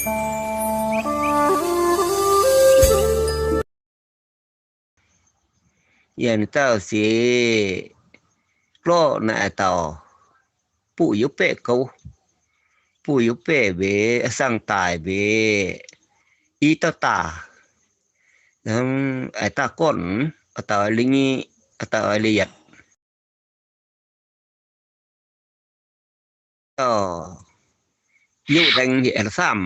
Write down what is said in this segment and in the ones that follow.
Yén tao si klô na tao, pu yu pe kau, pu yu pe be, a sang tai be, i ta ta, nang ai ta kon, a ta li ngi, a ta li yat. Ơ, yu deng hi el sam.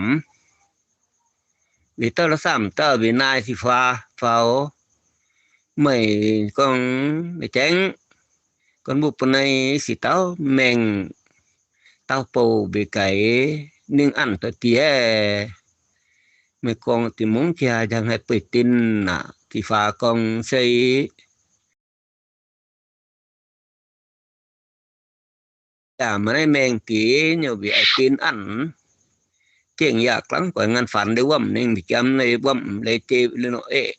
Bi tơ la sam tơ bi nai si fa, fao. Mai kong, mai cheng. Kon bu pnai si tao meng. Tao po bi kai. Ning an tơ ti e. Mai kong ti mong kia jang hai pui tin na. Ti fa kong sei. Ya, ma nai meng ti, ñu bi ai tin an. Cheng ya klang koi ngan fan de wam ning bi kiam nai wam le te le no e.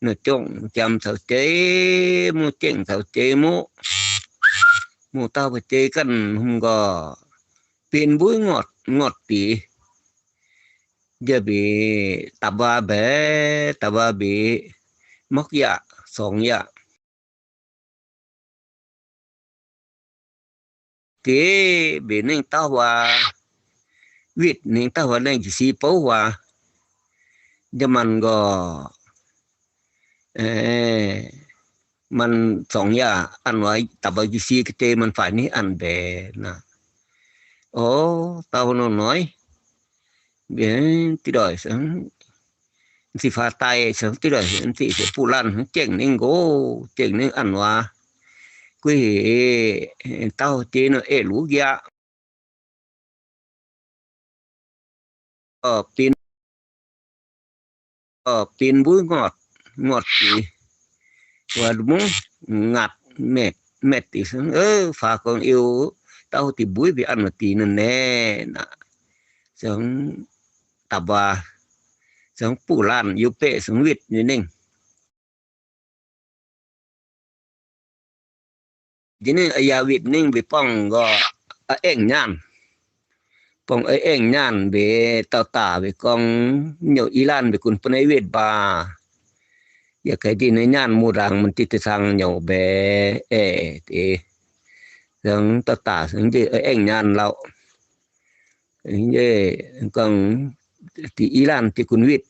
No chong kiam thau che, mu cheng thau che mu. Mu tau pa che kan hum go. Pin bui ngot, ngot ti. Ja bi taba be, taba bi. Mok ya, song ya. Ti bi ning tau wa wit, ning tau wa ning ji si pau wa. Ja man go, e, man song ya, an wa taba ji si ke te man fai ni an be na. O, tau no noi. Bien, ti doi sang. Si fa tai sang ti doi, si, si pu lan, cheng ning go, cheng ning an wa. Kui tao ti no e lu ya. O, pin. Ơ, pin bui ngot, ngot ti. Wa du mung, ngat, met, met ti sang. Ơ, fa kong iu, tao ti bui bi an ma ti nan ne, na. Sang taba, sang pu lan, yu pe, sang wit, ni ning. Ji ning a ya wit ning bi pong go a eng nyan. Pong a eng nyan bi tao ta bi kong nyo i lan bi kun pnai wit ba. Ya kai ji ning nyan mu rang man ti ti sang nyo be e ti. Sang tao ta sang ji a eng nyan lau. Ji kong ti i lan ti kun wit.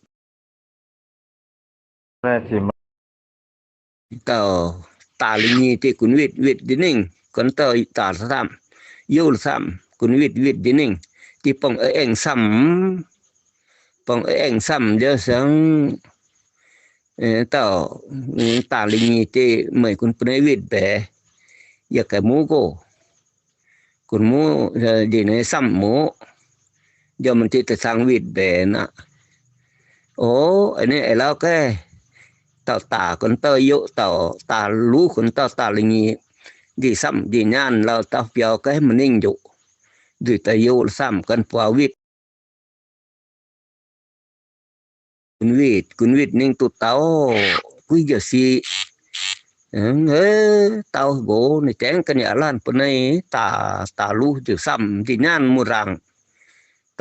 ແມ່ຊິມາ ເຕົ້າຕາລິງນີ ທີ່ກຸນວິດ ວິດດິນິງ ຄົນເຕົ້າຕາສາມ ຢູລະສາມ ກຸນວິດ ວິດດິນິງ ທີ່ປ່ອງເອແອງຊຳ ປ່ອງເອແອງຊຳ ເດີເຊິ່ງ ເອີ ເຕົ້າ ຕາລິງນີ ທີ່ເມຍຄຸນປະເນວິດແບ ຢາກໃຫ້ໝູໂກ ຄຸນໝູ ເອີ ດີໃນຊຳໝູ ຍອມມັນຕິດແຕ່ທາງວິດແບນະ. ໂອ ອັນນີ້ໄອ້ລາວແກ ເຕົ້າຕາຄົນເຕົ້າໂຍ ເຕົ້າຕາລູຄົນເຕົ້າຕາລິງນີ ດີຊຳດີຍານລາວເຕົ້າປຽວແກມະນິງໂຍ ດີຕາໂຍຊຳກັນປວາວິດ. ກຸນວິດ ກຸນວິດນິງຕຸເຕົ້າ ກຸຍຢາຊີ ເອີ ເຕົ້າໂກ ໃນແຈ້ງກັນຍາລານປະໄນ ຕາ ຕາລູຈະຊຳ ທີ່ຍານມູຣາງ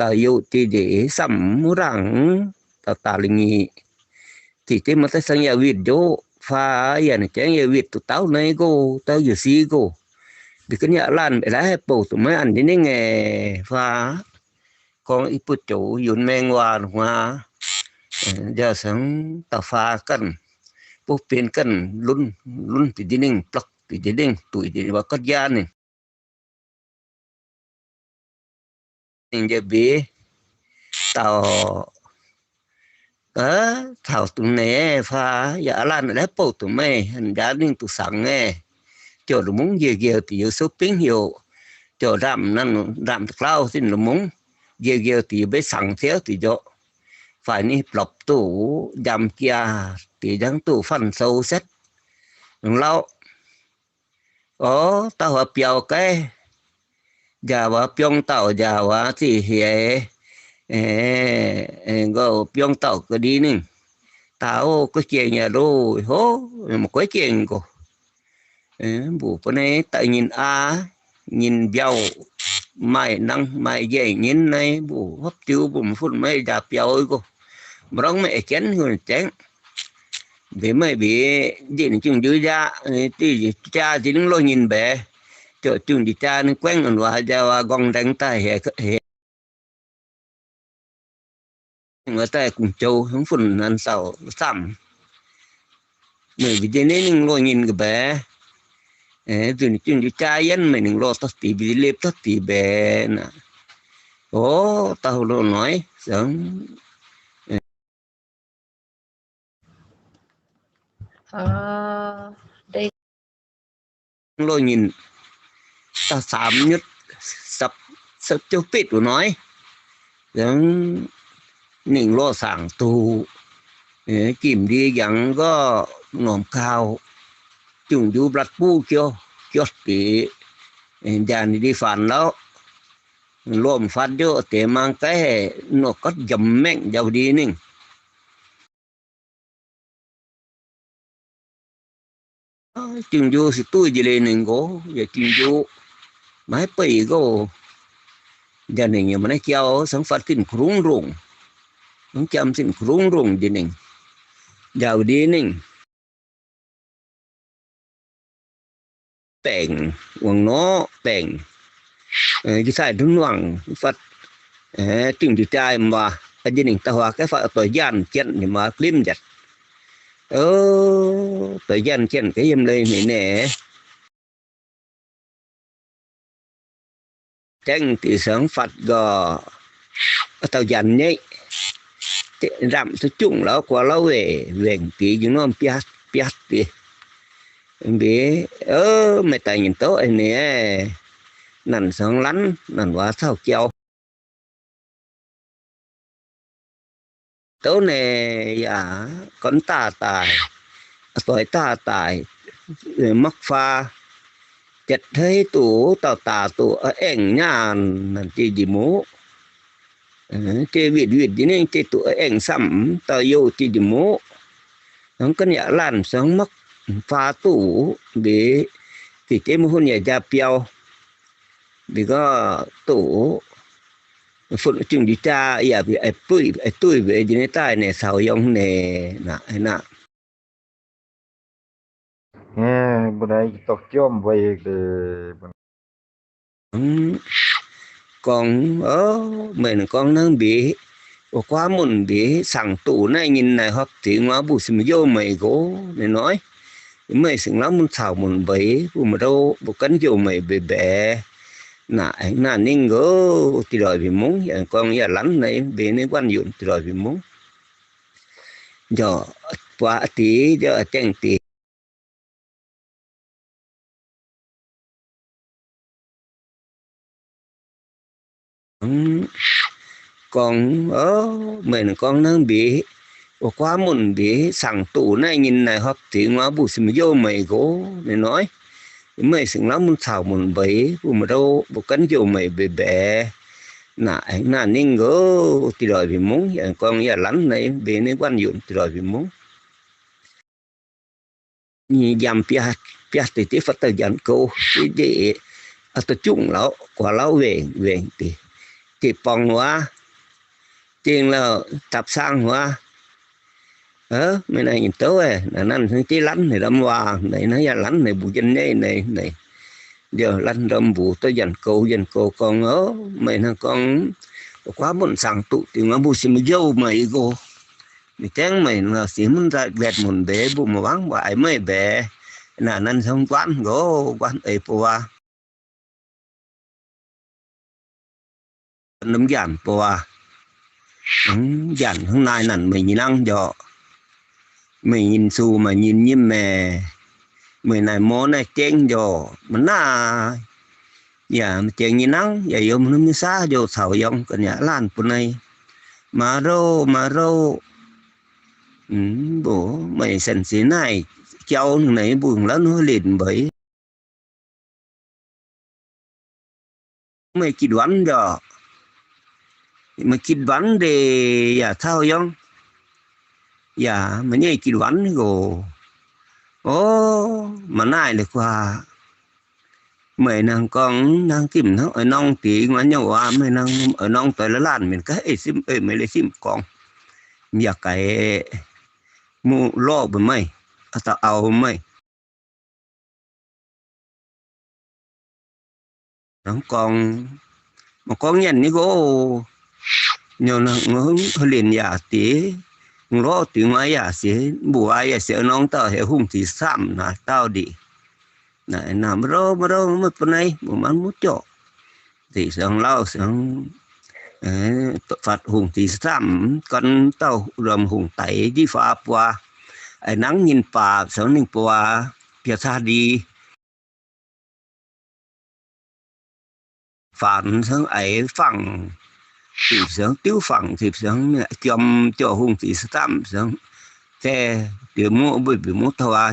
ຕາໂຍຕິເດຊຳມູຣາງ ຕາ ຕາລິງນີ ທີ່ຕິມາແຕ່ສັງຍາວິດໂຍ ຟ້າ ຍານແຈ້ງຍາວິດຕຸເຕົ້າໃນໂກ ເຕົ້າຢາຊີໂກ ດິກັນຍາລານໄປແລ້ວ ໂປຕຸມາອັນທີ່ນີ້ແງ ຟ້າ ກອງອີປຸໂຈ ຢຸນແມງວານຫົວ ເອີ ຢ່າສັງຕາຟ້າກັນ ປຸກເປັນກັນ ລຸນ ລຸນຕິດິນິງ ປລັກຕິດິນິງ ຕຸຍຕິວ່າກັດຍານນີ້ ນິງເຢບີ ເຕົ້າ ເອີ ເຖົ້າຕຸເນ ຟ້າ ຢ່າອາລານແລະໂປຕຸເມ ຫັນຢານິງຕຸສັງແງ ໂຈລຸມຸງເຢກຽວຕິຢູ່ສຸປິງຫິວ ໂຈດຳນັ້ນດຳຕະເຄົ້າສິນລຸມຸງ ເຢກຽວຕິຢູ່ເບສັງເທວຕິໂຈ ຝ່າຍນີ້ປລັບຕູ້ ຢຳກຽ ຕິຍັງຕູ້ຟັນໂຊເຊັດ ເລົ່າ ໂອ ເຕົ້າຫວາປຽວໄກ ຢາຫວາປຽງເຕົ້າ ຢາຫວາຊິເຮ ເອ ເອ ກໍປຽງເຕົ້າກໍດີໜຶ່ງ ຕາໂອກໍເຈງຍາໂດ ໂຫ ມັນກໍເຈງກໍ ເອ ບູປະເນຕະຍິນອາ ຍິນບຽວ ໄມ້ນັງ ໄມ້ແຍ່ຍິນໃນ ບໍ່ຮັບຕິວ ບໍ່ມາຝຸ່ນ ໄມ້ຢາປຽວອີກ ບໍ່ລອງ ໄມ້ແກ່ນຢູ່ແຈ້ງ ເວໄມ້ເວ ດິນຈຶ່ງຢູ່ຢາ ຕິຈາ ດິນໂລຍິນແບ ເຈົ້າຈຶ່ງດິຈາ ໃນແຂວງອັນວ່າ ຢາວ່າກອງແດງໃຕ້ແຮ ແຮ ວ່າແຕ່ກຸງໂຈວ ທັງຝຸ່ນນັ້ນເຊົາຊ້ຳ ເມື່ອວິທີນີ້ໜຶ່ງໂລຍິນກະແບ ເອີ ຈຶ່ງ ຈຶ່ງຢູ່ຈາຢັນ ແມ່ໜຶ່ງໂລຕັດຕີ ວິເລັບຕັດຕີແບນະ ໂອ້ ເຕົ້າໂລນ້ອຍ ເຊິ່ງ ເອີ ໄດ້ ໂລຍິນ ຕາສາມຍຸດ ສັບ ສັບຈຸປິດໜ້ອຍ ເຊິ່ງ ໜຶ່ງໂລສາງຕູ ເອີ ກິມດີຫຍັງກໍໜອມຂ້າວ ຈຸງຢູ່ບລັດປູກ່ຽວ ກ່ຽວຕີ ເອີ ຢານດີຟານແລ້ວ ລົມຟັດຢູ່ເຕະມັງແຕ່ ນົກກັດຢຳແມ່ງຢາວດີໜຶ່ງ ຈຶ່ງຢູ່ຊິຕຸ້ຍຈີເລໜຶ່ງໂກ ຢ່າຈຶ່ງຢູ່ ມາໃຫ້ເປີຍໂກ ຢ່າໜຶ່ງ ຢ່າມາໃນກ່ຽວ ສັງຟັດຂຶ້ນໂຄງໂລງ ສັງຈຳຂຶ້ນໂຄງໂລງດີໜຶ່ງ ຢາວດີໜຶ່ງ ແປງ ຫວັງເນາະ ແປງ ເອີ ຢູ່ໃຕ້ທຸນຫວັງ ຟັດ ເອີ ຈຶ່ງຢູ່ຈ່າຍມາວ່າ ອາຈິໜຶ່ງຕາຫວາແກຟັດເອົາຕົວຢ້ານເຈັນນີ້ມາກລິມຈັດ ເອີ ຕົວຢ້ານເຈັນກະຢ້ຽມເລີຍນີ້ແນ່ ແຈ້ງຕີເສີງຟັດກໍເອົາເຕົ້າຢ້ານນີ້ ດຳຕະຈຸງລາວກວ່າລາວເວ ເວງຕີຢູ່ນ້ອມປຽດ ປຽດຕີ ເບ ເອີ ແມ່ຕາຍິນໂຕໄອ້ແນ່ ນັ້ນສອງລັນ ນັ້ນວ່າເຊົາກ່ຽວ ໂຕແນ່ ຢ່າ ກ່ອນຕາຕາຍ ອາຕ້ອຍຕາຕາຍ ເອີ ມັກຟ້າ ຈັດເຮີຍຕູ ເຕົ້າຕາຕູ ອາແອງຍານ ນັ້ນຕິດິໂມ ເອີ ເຕວິດວິດດິເນງ ເຕຕູ ອາແອງຊ້ຳ ເຕົ້າໂຍຕິດິໂມ ສັງກັນຍາລ້ານ ສັງມັກຟ້າຕູ ເບ ຕິເຕມະຮຸນຍາຈາປຽວ ບີກໍຕູ້ ຟຸນຈຶ່ງດີຈາ ຢ່າບີໄອ້ຕຸ້ຍ ໄອ້ຕຸ້ຍເວ ຢູ່ໃນໃຕ້ແນ່ ສາວຢອງແນ່ນະ ໄອ້ນະ ເອີ ບໍ່ໄດ້ຕອກຈອມໄວ້ເດີ ອືມ ກອງ ເອີ ແມ່ນກອງນາງບີ ໂອ ຄວາມມົນບີ ສັງຕູນາຍຍິນນາຍຮອບ ຕິງວ່າບຸສມໂຍໄມໂກ ນ້ອຍ ໄມເຊິ່ງລາວມັນສາວມົນໄບ ຜູ້ມາໂດ ບໍ່ກັນໂຍໄມເບແບ ນາ ນານິງໂກ ຕິລອຍວິມົງ ຢ່າກອງຢ່າລັນໃນເບໃນວັນຍົນ ຕິລອຍວິມົງ ຍໍປວາອະຕິ ຍໍອະແຈ້ງຕິ ອືມ ກອງ ເອີ ແມ່ນກອງນາງບີ ໂອ ຄວາມມົນບີ ສັງຕູນາຍຍິນນາຍຮອບ ຕິງວ່າບຸສມໂຍໄມໂກ ນ້ອຍ ໄມເຊິ່ງລາວມັນສາວມົນໄບ ຜູ້ມາໂດ ບໍ່ກັນໂຍໄມເບແບ ນາ ນານິງໂກ ຕິລອຍວິມົງ ຢ່າກອງຢ່າລັນໃນເບໃນວັນຍົນ ຕິລອຍວິມົງ ຍາມປຽດ ປຽດຕິຕິຟັດຕະຢັນໂກ ຕິເດ ອາຕະຈຸງລາວ ກວ່າລາວເວງ ເວງຕິ ຕິປອງຫວາ ຈິງແລ້ວຕັບຊ້າງຫວາ ເອີ ແມ່ນາຍິນໂຕເອີຍ ນານັ້ນຕິລັນໃນລຳວ່າ ໃນນາຍາລັນໃນບຸຍັນໃນ ໃນ ໃນ ດຽວລັນດຳບູຕະຢັນໂກ ຢັນໂກກອງເອີ ແມ່ນາກອງ ຄວາມບົນສັງຕຸຕິມາບູຊິມະໂຍໄມໂກ ມີແຕງໄມນາຊິມັນຕາແວດມົນເບ ບຸມະວັງວ່າໄອໄມເບ ນານັ້ນສອງກວານໂກ ກວານເອີຍ ເພາະວ່າ ນຳຢ້ານ ເພາະວ່າ ອືມ ຢ້ານຂ້າງໃນນັ້ນ ແມ່ຢີນາງເຈາະ ແມ່ຍິນຊູ ແມ່ຍິນຍິມແມ່ ແມ່ນາຍໝໍນາຍເຈັງເຈາະ ມັນນາ ຢ່າມາເຈັງຢີນາງ ຢ່າໂຍມນຳມິສາໂຍເຖົ້າຢອງກັນຍາລ້ານປຸນໃນ ມາໂຣ ມາໂຣ ອືມ ໂບ ແມ່ສັນສີນາຍເຈົ້າໜຶ່ງໃນບຸງລະໂນເລນເບຍ ມາກິດວັນເດ ມາກິດວັນເດ ຢ່າເຖົ້າຢອງ ຢ່າມາໃຫຍ່ກິດວັນໂກ ໂອ ມານາຍເລີຍກວ່າ ເມຍນາງກອງ ນາງຕິມ ນາງເອີຍນ້ອງຕີງວ່າ ເຍົາວ່າເມຍນາງ ເອີຍນ້ອງ ຕອຍລະລ້ານ ແມ່ນກະເອີຍຊິມ ເອີຍ ເມຍເລີຍຊິມກອງ ຢາກໄກໝູ່ລໍ້ໄປໄໝ ເອົາຕາເອົາໄໝ ນາງກອງ ມາກອງເຢັນນີ້ໂກ ເຍົານາງເອີຍ ເຮົາຫຼິ້ນຢາຕິ ລໍ້ຕິງວ່າຢາຊິ ບໍ່ວ່າຢາຊິ ເອົານ້ອງເຕົ້າໃຫ້ຮຸ່ງສີຊ້ຳນະ ເຕົ້າດີ ນາຍນາມາໂຣ ມາໂຣ ມາປານໃດ ໝູ່ມັນໝູ່ເຈາະ ຕິສອງເລົ່າສອງ ເອີ ຟັດຮຸ່ງສີຊ້ຳ ກ່ອນເຕົ້າລຳຮຸ່ງໄຕ ດີຟ້າປວາ ໄອ້ນາງຍິນປາ ສອງໜຶ່ງປວາ ເພຍຊາດີ ຝານເຊິ່ງໄອຝັ່ງ ສິບເຊິ່ງຕິວຝັ່ງ ສິບເຊິ່ງເນຍ ຈອມເຈາະຮຸ່ງສີສະຕຳເຊິ່ງ ແຕ່ເດໝູ່ ເບິດເດໝູ່ ທະວາ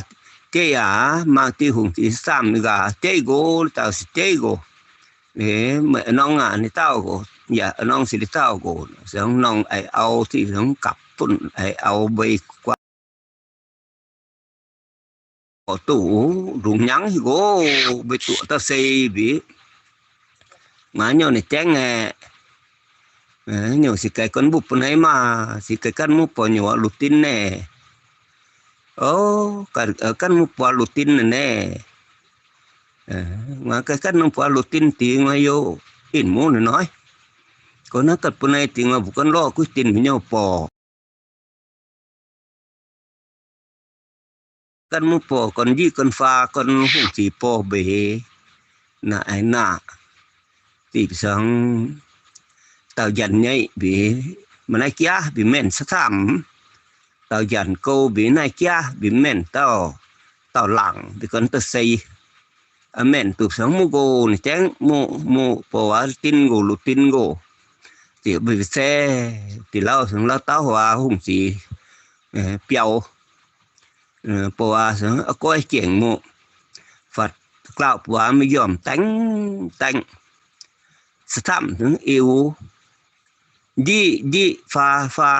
ເຈຍາ ມາຕິຮຸ່ງສີສະຕຳກະ ເຈໂກ ຕາວຊິເຈໂກ ເອ ເມື່ອນ້ອງງານໃຫ້ເຕົ້າໂກ ຢານ້ອງຊິໄດ້ເຕົ້າໂກ ເຊິ່ງນ້ອງໄອເອົາ ທີ່ເຊິ່ງກັບປຸ້ນ ໄອເອົາໃບກວາ ໂອ ຕູ້ດຸງຍັງ ໂອ ໄປຕົວະຕາເຊບີ ມາໂຍນໃນແຈ້ງແອ ເອີ ໂຍຊິໄກກັນບຸບປານໃດມາ ຊິໄກກັນໝູ່ປໍໂຍລຸຕິນແດ່ ໂອ ກັນ ເອີ ກັນໝູ່ປໍລຸຕິນນັ້ນແດ່ ເອີ ມາໄກກັນໝູ່ປໍລຸຕິນຕິງວ່າໂຍ ອິນໝູ່ນ້ອຍໆ ກໍນັກກັນປານໃດຕິງວ່າບຸກັນລໍກຸຍຕິນໂຍປໍ ກັນໝູ່ປໍກ່ອນຢີ່ກ່ອນຟ້າກ່ອນຮຸ່ງສີປໍເບ ນາໄອນາ ຕິບສັງ ເຕົ້າຢັນໃຫຍ່ເບ ມານາຍກຽເບແມ່ນສະຖາມ ເຕົ້າຢັນໂກເບນາຍກຽເບແມ່ນເຕົ້າ ເຕົ້າຫຼັງເບກ່ອນຕະໄຊ ອາແມ່ນຕູບສັງໝູ່ໂກນແຈ້ງໝູ່ ໝູ່ ເພາະວ່າຕິນໂກ ລຸຕິນໂກ ຕິເບແຊ ຕິລາວສັງລາວເຕົ້າວ່າຮຸ່ງສີ ເອີ ປຽວ ເອີ ເພາະວ່າສັງອາກ້ອຍເກັ່ງໝູ່ ຟັດກະລາວວ່າມາຍອມແຕ່ງ ແຕ່ງ ສະຖາມເຖິງເອວ ຢີ່ ຢີ່ ຟ້າ ຟ້າ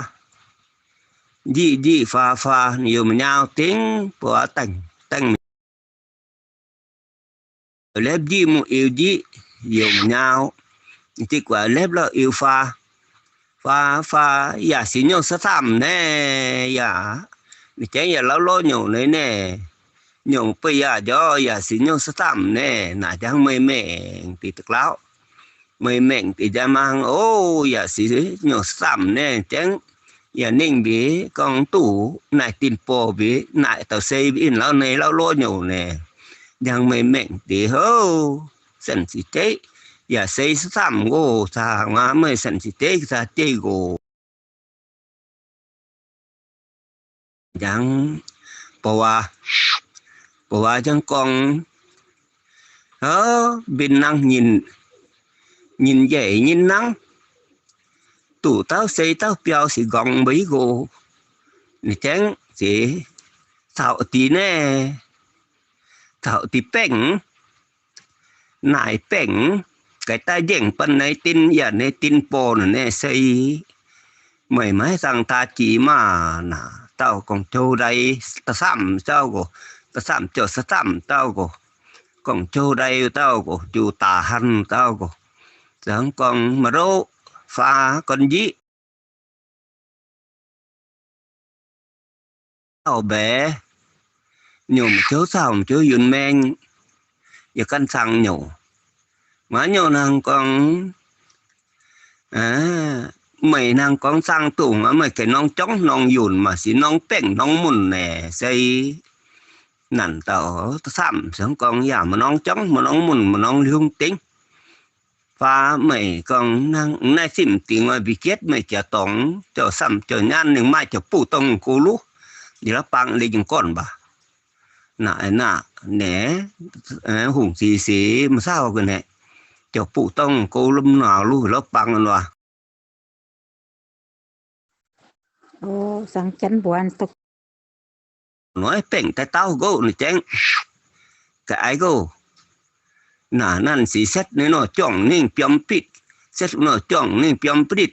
ຢີ່ ຢີ່ ຟ້າ ຟ້າ ໂຍມຍາວຕິງ ເພາະວ່າແຕ່ງ ແຕ່ງ ແລັບຢີ່ໝູ່ເອວຢີ່ ໂຍມຍາວ ຕິກວ່າແລັບລາວເອວຟ້າ ຟ້າ ຟ້າ ຢາຊິໂຍສະຖາມແດ່ ຢາ ມີແຈ້ງຢາລາວລໍໂຍເລີຍແດ່ ໂຍໄປຢາຈໍ ຢາຊິໂຍສະຖາມແດ່ ໜ້າຈັ່ງເມື່ອຍແມ່ງຕິຕະກລາວ ເມື່ອຍແມ່ງຕິຈະມາງ ໂອ ຢາຊິໂຍສະຖາມແດ່ ແຈ້ງ ຢາເໜັງບີກອງຕູ້ ນາຍຕິນປໍບີ ນາຍເຕົ້າເຊບີ ອິນລາວເນຍລາວໂລໂຍແດ່ ຍັງເມື່ອຍແມ່ງຕິເຮີ ສັນຊິເຕ ຢາເຊສະຖາມໂກ ຖ້າຫາກວ່າເມື່ອຍສັນຊິເຕ ສາເຈໂກ ຍັງ ເພາະວ່າ ເພາະວ່າຈັ່ງກອງ ເອີ ບິນນັງຍິນ ຍິນໃຫຍ່ຍິນນັງ ຕູ້ເຕົ້າເຊເຕົ້າປຽວຊິກອງໄບໂກ ໃນແຈ້ງເສ ທ້າວຕີແດ່ ທ້າວຕີແປ້ງ ນາຍແປ້ງ ໄກຕາເຢັງປັນໃນຕິນ ຢາໃນຕິນປໍນັ້ນແດ່ໃສ ເມື່ອຍໄມ້ສັງຕາຈີມານະ ເຕົ້າກອງໂຈໄດ ຕະສາມເຈົ້າໂກ ຕະສາມເຈົ້າສະຕາມເຕົ້າໂກ ກອງໂຈໄດເຕົ້າໂກ ຈູຕາຫັນເຕົ້າໂກ ສັງກອງມະໂຣ ຟ້າກ່ອນຢີ່ ເອົາແບ ໂຍມໂຈສາວໂຈຍືນແມງ ຢ່າກັນສັງໂຍ ມາໂຍນາງກອງ ອາ ເມຍນາງກອງສັງຕຸງ ອາ ເມຍແກ່ນ້ອງຈ້ອງ ນ້ອງຍືນ ມາຊິນ້ອງແປ້ງ ນ້ອງໝຸ່ນແດ່ໃສ່ ນັ້ນເຕົ້າ ສາມສັງກອງ ຢ່າມານ້ອງຈ້ອງ ມານ້ອງໝຸ່ນ ມານ້ອງລິວຕິງ ຟ້າເມຍກອງນາງນາຍສິມຕິງວ່າບິກຽດເມຍຈະຕ້ອງ ເຈົ້າສຳເຈົ້າຍານໜຶ່ງມາຈະປູຕ້ອງກູລູ ດີລະປັງເລຍຈຶ່ງກ່ອນບາ ນາໄອນາແໜ ເອີ ຫຸງສີເສ ມາຊາວກັນແດ່ ເຈົ້າປູຕ້ອງກູລຳໜາວລູລະປັງອັນວ່າ ໂອ້ ສັງຈັນບວນຕົກ ໜ້ອຍເປັ່ງແຕ່ເຕົ້າໂກນແຈ້ງ ກະໄອໂກ ໜ້ານັ້ນຊິເຊັດໃນໜໍ່ຈ້ອງນິ່ງປຽມປິດ ເຊັດໜໍ່ຈ້ອງນິ່ງປຽມປິດ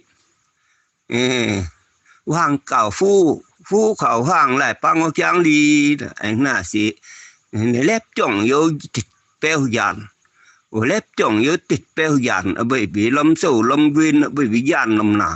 ເອີ ຫວ່າງເກົ່າຟູ ຟູເຂົ້າຫວ່າງຫຼາຍປັງອອກຢ່າງດີ ໄອໜ້າຊິ ໃນແລັບຈ້ອງໂຍ ແປ້ວຢານ ໂອ້ ແລັບຈ່ອງຢູ່ຕິດແປ້ວຢ້ານ ອະເບີຍບີລຳໂຊລຳເວນ ອະເບີຍບີຢ້ານນຳນາ